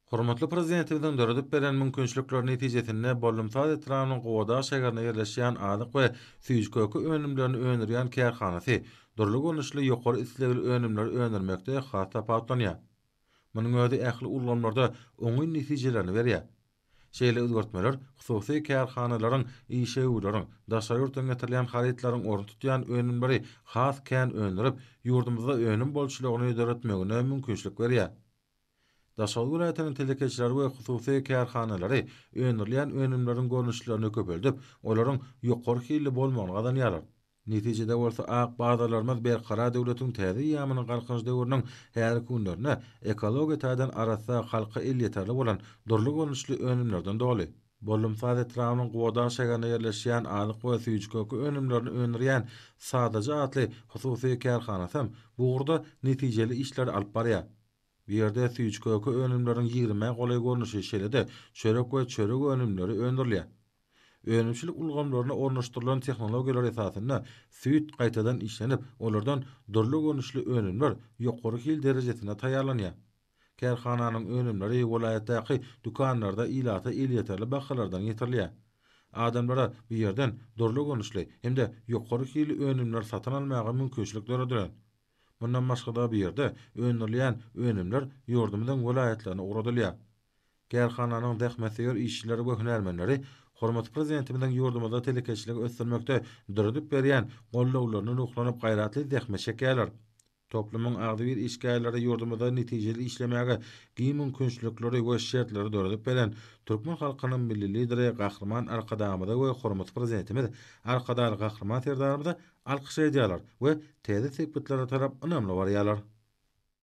Hormatly Prezidentimiziň döredip beren mümkinçilikleri netijesinde Bollumsaz etrabynyň Gubadag şäherinde ýerleşýän azyk we süýji-köke önümlerini öndürýän kärhanasy dürli görnüşli ýokary islegli önümleri öndürmekde has tapawutlanýar. Munuň özi ähli ulgamlarda oňyn netijelerini berýär. Şeýle özgertmeler hususy kärhanalaryň, işewürleriň daşary ýurtdan getirilýän harytlaryň ornuny tutýan önümleri has kän öndürip, ýurdumyzda önüm bolçulygyny döretmegine mümkinçilik berýär. Daşoguz welaýatynyň telekeçileri we hususy kärhanalary öndürilýän önümleriň görnüşlerini köpeldip, olaryň ýokary hilli bolmagyny gazanýarlar. Netijede bolsa ak bazarlarymyz Berkarar döwletiň täze eýýamynyň Galkynyş döwrüniň häzirki günlerinde ekologiýa taýdan arassa, halka elýeterli bolan dürli görnüşli önümlerden doly. Bollumsaz etrabynyň Gubadag şäherinde ýerleşýän azyk we süýji-köke önümlerini öndürýän Sadaja atly hususy kärhanasam bu ugurda netijeli işleri alyp barýar. Bu ýerde süýji-köke önümleriniň ýigrimä golaý görnüşi, şeýle-de çörek we çörek önümleri öndürilýär. Önümçilik ulgamlaryna ornaşdyrylan tehnologiýalar esasynda süýt gaýtadan işlenip, olardan dürli görnüşli önümler ýokary hil derejesinde taýýarlanýar. Kärhananyň önümleri welaýatdaky dükanlarda ilata elýeterli bahalardan getirilýär. Adamlara bu ýerden dürli görnüşli hem-de ýokary hilli önümleri satyn almaga mümkinçilik döredilen. Mundan başga-da bu ýerde öndürilýän önümler ýurdumyzyň welaýatlaryna ugradylýar. Kärhananyň zähmetsöýer işçileri we hünärmenleri hormatly Prezidentimiziň ýurdumyzda telekeçiligi ösdürmekde döredip berýän gollawlaryna ruhlanyp gaýratly zähmet çekýärler. Toplumyň agzybir işgärleri ýurdumyzda netijeli işlemäge giň mümkinçilikleri we şertleri döredip beren türkmen halkynyň Milli Lideri Gahryman Arkadagymyza we hormatly Prezidentimiz Arkadagly Gahryman Serdarymyza alkyş aýdýarlar we täze sepgitlere tarap ynamly barýarlar.